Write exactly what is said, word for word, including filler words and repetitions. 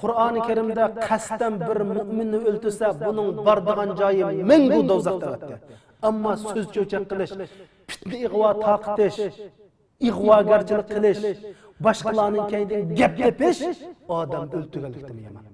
قۇرئانى كەرىمدە قەستەن بىر مۇئمىننى ئۆلتۈرسە، بۇنىڭ بارىدىغان جايى مەڭگۈ دوزاختا، ئەلۋەتتە. ئەمما سۆز چۆچەك قىلىش، پىتنە ئىغۋا تارقىتىش، ئىغۋاگەرچىلىك قىلىش، باشقىلارنىڭ كەينىدىن گەپ تېپىش ئادەم ئۆلتۈرگەنلىكتىنمۇ يامان.